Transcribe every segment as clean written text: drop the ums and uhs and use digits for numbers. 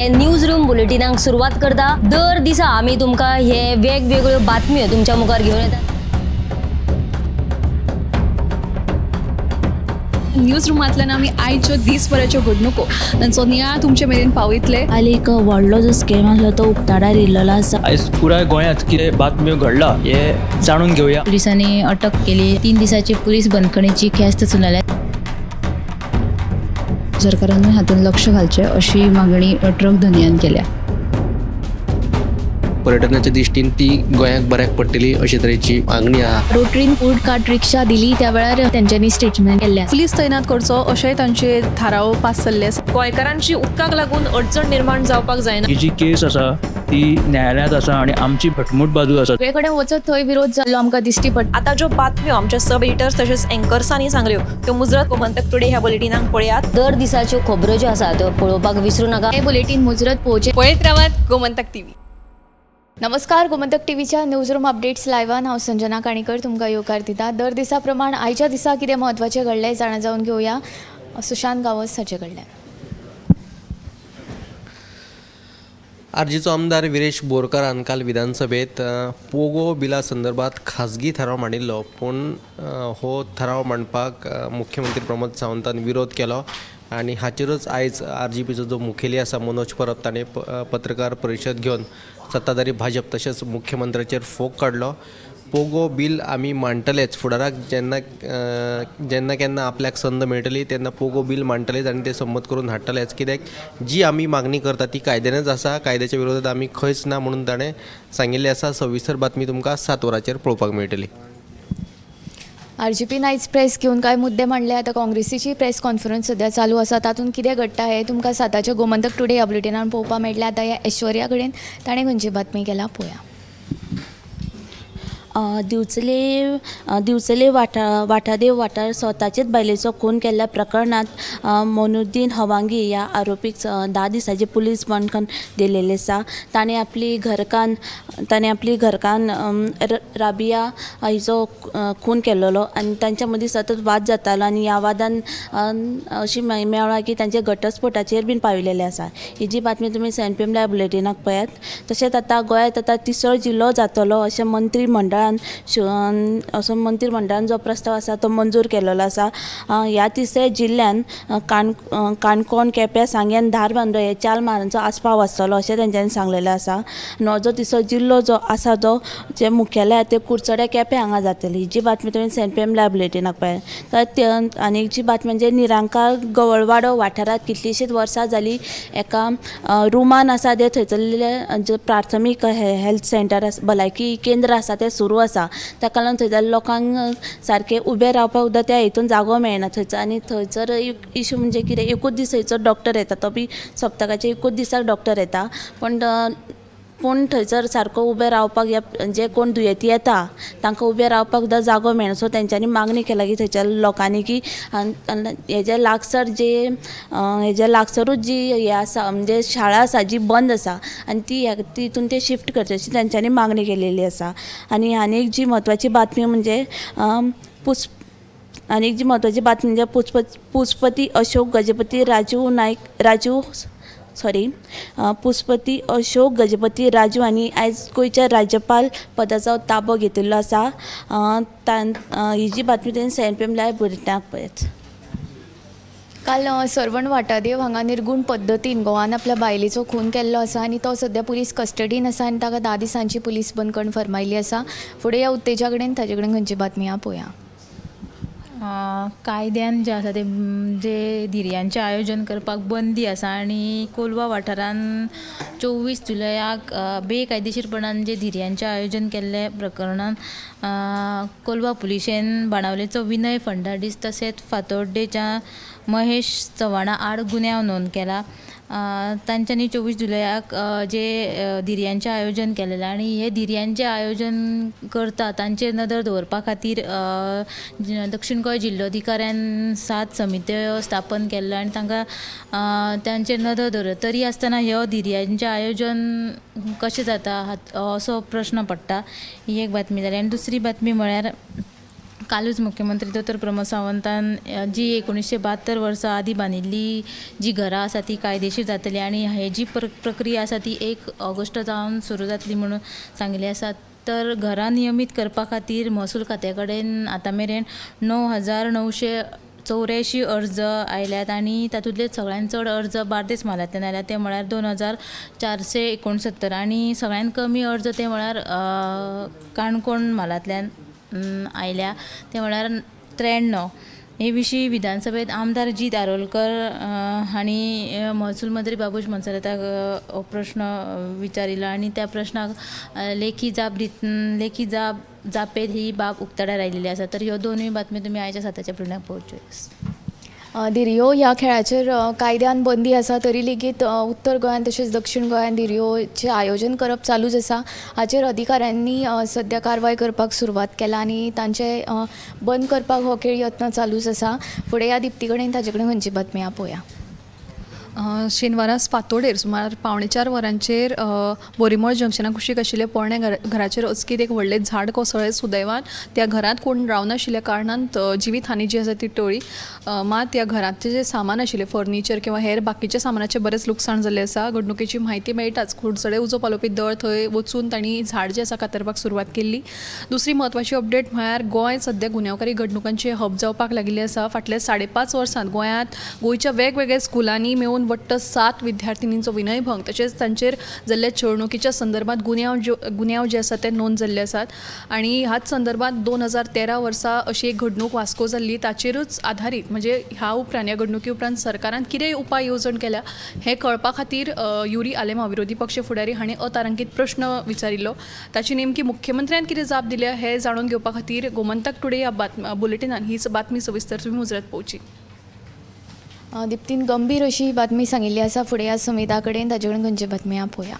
News room बुलेटिनाक सुरवात करता. दर दिसा आमी तुमकां हे वेगवेगळ्यो बातम्यो तुमच्या मुखार घेवन येतात. न्यूज रुमांतल्यान आमी आयच्यो दीसभराच्यो घडणुको तांचो नियाळ तुमचे मेरेन पावयतले. काल एक व्हडलो जो स्कॅम आसलो तो उक्ताडार येयल्लो आसा. आयज पुराय गोंयांत कितें बातम्यो घडला हे जाणून घेवया. पुलिसांनी अटक केली. 3 दिसाची पुलीस बंदखणीची ख्यास्त सुनायल्या. सरकारान हातूंत लक्ष घालचें अशी मागणी ट्रक धनयान केल्या. पर्यटनाच्या दृष्टीन ती गोंयाक बऱ्याक पडटली अशे तरेची मागणी आहा. रोटरीन फूड कार्ट रिक्षा दिली त्या वेळार तेंच्यांनी स्टेटमेंट केल्लें. पुलीस तैनात करचो अशेंय तांचे थाराव पास जाल्ले आसा. गोंयकारांची उदकाक लागून अडचण निर्माण जावपाक जायना. ही जी केस आसा ती न्यायालयांत आसा आनी आमची घटमूट बाजू आसा. सगळे कडेन वचत थंय विरोध जाल्लो आमकां दिश्टी पडटा. आतां ज्यो बातम्यो आमच्या सब एडिटर्स तशेंच एंकर्सांनी सांगल्यो त्यो मुजरत गोमंतक टुडे ह्या बुलेटिनाक पळयात. दर दिसाच्यो खबरो ज्यो आसा त्यो पळोवपाक विसरू नाका. हे बुलेटीन मुजरत पळोवचें. पळयत रावात गोमंतक टीव्ही. नमस्कार, गोमंतक टीव्हीच्या न्यूज रूम अपडेट्स लायव्हान हांव संजना काणीकर तुमकां येवकार दिता. दर दिसा प्रमाण आयच्या दिसा कितें म्हत्वाचें घडलें जाणा जावन घेवया सुशांत गांवस हाचे कडल्यान. आरजीचो आमदार विरेश बोरकारान काल विधानसभेत पोगो बिला संदर्भात खाजगी थाराव मांडिल्लो, पूण हो थाराव मांडपाक मुख्यमंत्री प्रमोद सावंतान विरोध केलो आनी हाचेरूच आयज आरजीपीचो जो मुखेली आसा मनोज परब ताणें पत्रकार परिशद घेवन सत्ताधारी भाजप तशेंच मुख्यमंत्र्याचेर फोग काडलो. पोगो बील आमी मांडटलेच, फुडाराक जेन्ना जेन्ना केन्ना आपल्याक संद मेळटली तेन्ना पोगो बील मांडटलेच आनी ते संमत करून हाडटलेच. कित्याक जी आमी मागणी करता ती कायद्यानच आसा, कायद्याच्या विरोधात आमी खंयच ना म्हणून ताणें सांगिल्लें आसा. सविस्तर बातमी तुमकां 7 वरांचेर पळोवपाक मेळटली. आरजीपीन आयज प्रेस घेवन कांय मुद्दे मांडले. आतां काँग्रेसीची प्रेस कॉन्फरन्स सद्या चालू आसा, तातूंत कितें घडटा हें तुमकां 7च्या गोमंतक टुडे ह्या बुलेटिनान पळोवपाक मेळटलें. आतां ह्या ऐश्वर्या कडेन ताणें खंयची बातमी केला पळोवया. दिवचले वाठादेव वाठार स्वताचेच बायलेचो खून केल्ल्या प्रकरणांत मोनुद्दीन हवांगी ह्या आरोपीक 10 दिसांची पुलीस बंदखण दिलेली आसा. ताणें आपली घरकान्न राबिया हिचो खून केल्लो आनी तांच्या मदीं सतत वाद जातालो आनी ह्या वादान अशी मेळ्ळा की तांचे घटस्फोटाचेर बीन पाविल्लेले आसा. ही जी बातमी तुमी 7 PM live बुलेटिनाक पळयात. तशेंच आतां गोंयांत आतां तिसरो जिल्लो जातलो अशें मंत्रीमंडळान असो मंत्रीमंडळान जो प्रस्ताव आसा तो मंजूर केलेलो आसा. ह्या तिसऱ्या जिल्ल्यान काणकोण, केपें, सांगें, धारबांदो हे 4 म्हालांचो आस्पाव आसतलो अशें तेंच्यांनी सांगलेलें आसा. आनी जो तिसरो जिल्लो जो आसा तो जे मुखेलय ते कुडचड्या केपें हांगा जातली. ही जी बातमी तुमी 7 PM live बुलेटिनाक पळयात. तर आनी एक जी बातमी म्हणजे निरांकार गवळवाडो वाठारांत कितलींशींच वर्सां जालीं एका रुमान आसा ते थंयसरले जे प्राथमीक हेल्थ सेंटर आसा, भलायकी केंद्र आसा तें सुरू आसा. ताका लागून थंयसर लोकांक सारकें उबें रावपाक सुद्दां त्या हितून जागो मेळना थंयसर. आनी थंयसर इशू म्हणजे कितें, एकूच दीस थंयसर डॉक्टर येता, तो बी सप्तकाचे एकूच दिसाक डॉक्टर येता, पूण थंयसर सारको उबें रावपाक जे कोण दुयेंती येता तांकां उबें रावपाक सुद्दां जागो मेळना. सो तेंच्यांनी मागणी केला की थंयच्या लोकांनी की हेजे लागसर जे हेज्या लागसरूच जी हें आसा म्हणजे शाळा आसा जी बंद आसा आनी ती तितून ते शिफ्ट करचे अशी तेंच्यांनी मागणी केलेली आसा. आनी आनी एक जी म्हत्वाची बातमी म्हणजे पुष्पती अशोक गजपती राजू नायक पुष्पती अशोक गजपती राजू आनी आयज गोंयच्या राज्यपाल पदाचो ताबो घेतिल्लो आसा. ही जी बातमी तेणी 7 PM live बुलेटिनाक पळयात. काल सरवण वाटादेव हांगा निर्गुण पद्दतीन घोवान आपल्या बायलेचो खून केल्लो आसा आनी तो सद्या पुलीस कस्टडीन आसा आनी ताका 10 दिसांची पुलीस बंदखण फर्मायल्ली आसा. फुडें ह्या उत्तेजा कडेन ताजे कडेन खंयची बातमी आहा पळोवया. कायद्यान जें आसा तें जे धिरयांचें आयोजन करपाक बंदी आसा आनी कोलवा वाठारान 24 जुलयाक बेकायदेशीरपणान जे धिरयांचें आयोजन केल्ले प्रकरणान कोलवा पुलिशेन बाणावलेचो विनय फर्नांडीस तशेंच फातोड्डेच्या महेश चव्हाणा आड गुन्यांव नोंद केला. तांच्यांनी 24 जुलयाक जे धिरयांचें आयोजन केलेलें आनी हे धिरयांचें आयोजन करता तांचेर नदर दवरपा खातीर दक्षिण गोंय जिल्लोधिकाऱ्यान 7 समित्यो स्थापन केल्ल्यो आनी तांकां तांचेर नदर दवरता. तरी आसतना ह्यो धिरयांचें आयोजन कशें जाता असो प्रश्न पडटा. ही एक बातमी जाली. आनी दुसरी बातमी म्हळ्यार कालूच मुख्यमंत्री दोतोर प्रमोद सावंतान जी 1972 वर्सां आदी बांदिल्ली जी घरां आसा ती कायदेशीर जातली आनी हे जी प्रक्रिया आसा ती 1 ऑगस्ट जावन सुरू जातली म्हणून सांगिल्लें आसा. तर घरां नियमीत करपा खातीर महसूल खात्या कडेन आतां मेरेन 9,984 अर्ज आयल्यात आनी तातूंतले सगळ्यांत चड अर्ज बार्देस म्हालांतल्यान आयल्यात ते म्हळ्यार 2,469 आनी सगळ्यांत कमी अर्ज ते म्हळ्यार काणकोण म्हालांतल्यान आयल्या ते म्हळ्यार 93. हे विशीं विधानसभेत आमदार जीत आरोलकर हांणी महसूल मंत्री बाबूश मोन्सेराताक हो प्रश्न विचारिल्लो आनी त्या प्रश्नाक लेखी जाप जापेत ही बाब उक्ताडार आयिल्ली आसा. तर ह्यो दोनूय बातम्यो तुमी आयच्या 7च्या बुलेटिनाक पळोवच्यो. धिरयो ह्या खेळाचेर कायद्यान बंदी आसा तरी लेगीत उत्तर गोंयांत तशेंच दक्षिण गोंयांत धिरयोचें आयोजन करप चालूच आसा. हाचेर अधिकाऱ्यांनी सद्या कारवाय करपाक सुरवात केला आनी तांचे बंद करपाक हो खेळ यत्न चालूच आसा. फुडें ह्या दिप्ती कडेन ताचे कडेन खंयची बातमी पळोवया. शेनवारा फांतोडेर सुमार 3:45 वरांचेर बोरीमळ जंक्शना कुशीक आशिल्ल्या पोरण्या घराचेर अचकीत एक व्हडलें झाड कोसळ्ळें. सुदैवान त्या घरांत कोण रावनाशिल्ल्या कारणान जिवीत हानी जी आसा ती टळ्ळी. मात त्या घरांतलें जें सामान आशिल्लें फर्निचर किंवा हेर बाकीच्या सामानाचें बरेंच लुकसाण जाल्लें आसा. घडणुकेची म्हायती मेळटाच कुडचडे उजो पालोवपी दळ थंय वचून तांणी झाड जें आसा कातरपाक सुरवात केल्ली. दुसरी म्हत्वाची अपडेट म्हळ्यार गोंय सद्या गुन्यांवकारी घडणुकांचें हब जावपाक लागिल्लें आसा. फाटल्या 5.5 वर्सांत गोंयांत गोंयच्या वेगवेगळ्या स्कुलांनी मेळून वट्ट 7 विद्यार्थिनींचो विनयभंग तशेंच तांचेर जाल्ल्या छळणुकीच्या संदर्भात गुन्यांव जे आसा ते नोंद जाल्ले आसात. आनी ह्याच संदर्भात 2013 वर्सा अशी एक घडणूक वास्को जाल्ली ताचेरूच आधारीत म्हणजे ह्या उपरांत ह्या घडणुकी उपरांत सरकारान कितें उपाय येवजण केल्या हें कळपा खातीर युरी आलेमांव विरोधी पक्ष फुडारी हांणी अतारांकीत प्रश्न विचारिल्लो. ताची नेमकी मुख्यमंत्र्यान कितें जाप दिल्या हें जाणून घेवपा खातीर गोमंतक टुडे ह्या बुलेटिनान हीच बातमी सविस्तर तुमी मुजरत पळोवची. दिप्तीन गंभीर अशी बातमी सांगिल्ली आसा. फुडें ह्या समिता कडेन ताचे कडेन खंयची बातमी पळोवया.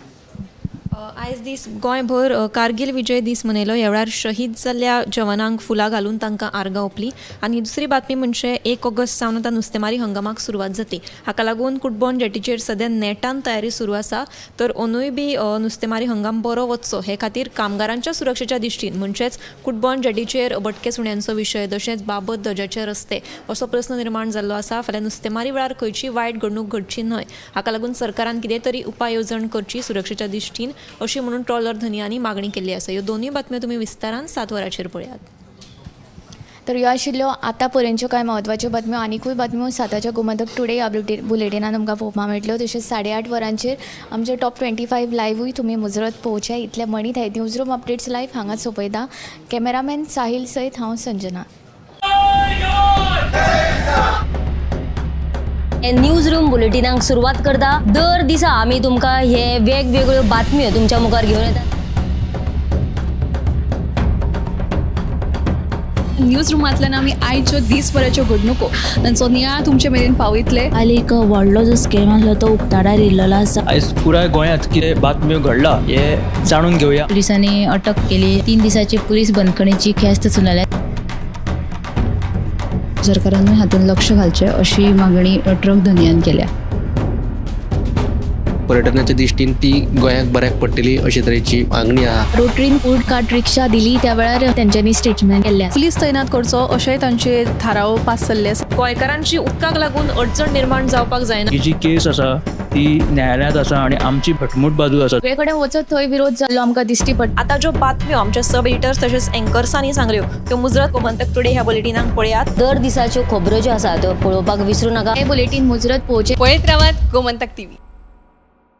आयज दीस गोंयभर कारगील विजय दीस मनयलो. ह्या वेळार शहीद जाल्ल्या जवानांक फुलां घालून तांकां आर्गां ओंपली. आनी दुसरी बातमी म्हणजे 1 ऑगस्ट सावन आतां नुस्तेमारी हंगामाक सुरवात जातली. हाका लागून कुटबण जेटीचेर सद्या नेटान तयारी सुरू आसा. तर अंदूय बी नुस्तेमारी हंगाम बरो वचचो हे खातीर कामगारांच्या सुरक्षेच्या दृश्टीन म्हणजेच कुटबण जेटीचेर बटके सुण्यांचो विशय तशेंच बाबत दर्जाचे रस्ते असो प्रस्न निर्माण जाल्लो आसा. फाल्यां नुस्तेमारी वेळार खंयची वायट घडणूक घडची न्हय हाका लागून सरकारान कितें तरी उपाय येवजण करची सुरक्षेच्या दृश्टीन अशी म्हणून ट्रॉलर धनयांनी मागणी केल्ली आसा. ह्यो दोनूय बातम्यो तुमी विस्तारान 7 वरांचेर पळयात. तर ह्यो आशिल्ल्यो आतां पर्यंतच्यो कांय म्हत्वाच्यो बातम्यो. आनिकूय बातम्यो 7च्या गोमंतक टुडे ह्या बुलेटिनान तुमकां पळोवपाक मेळटल्यो. तशेंच 8:30 वरांचेर आमचे टॉप 25 लायव्हूय तुमी मुजरत पळोवचें. इतलें म्हणीत हे न्यूज रूम अपडेट्स लायव्ह हांगाच सोंपयता. कॅमेरामॅन साहिल सयत हांव संजना. न्यूज रूम बुलेटिनाक सुरवात करता. दर दिसा आमी तुमकां हे वेगवेगळ्यो बातम्यो तुमच्या मुखार घेवन येतात. न्यूज रुमांतल्यान आमी आयच्यो दीसभराच्यो घडणुको तांचो नियाळ तुमचे मेरेन पावयतले. काल एक व्हडलो जो स्कॅम आसलो तो उक्ताडार येयल्लो आसा. आयज पुराय गोंयांत कितें बातम्यो घडला हे जाणून घेवया. पुलिसांनी अटक केली. 3 दिसांची पुलीस बंदखणीची ख्यास्त सुनायल्या. सरकारान हातूंत लक्ष घालचें अशी मागणी ट्रक धनयान केल्या. पर्यटनाच्या दृश्टीन ती गोंयाक बऱ्याक पडटली अशे तरेची मागणी आहा. रोटरीन फूड कार्ट रिक्षा दिली त्या वेळार तेंच्यांनी स्टेटमेंट केल्लें. पुलीस तैनात करचो अशेंय तांचे थाराव पास जाल्ले आसा. गोंयकारांची उदकाक लागून अडचण निर्माण जावपाक जायना. ही जी केस आसा ती न्यायालयांत आसा आनी आमची घटमूट बाजू आसा. सगळे कडेन वचत थंय विरोध जाल्लो आमकां दिश्टी पडटा. आतां ज्यो बातम्यो आमच्या सब एडिटर्स तशेंच एंकर्सांनी सांगल्यो त्यो मुजरत गोमंतक टुडे ह्या बुलेटिनाक पळयात. दर दिसाच्यो खबरो ज्यो आसा त्यो पळोवपाक विसरूं नाका. हे बुलेटीन मुजरत पळोवचें. पळयत रावात गोमंतक टीव्ही.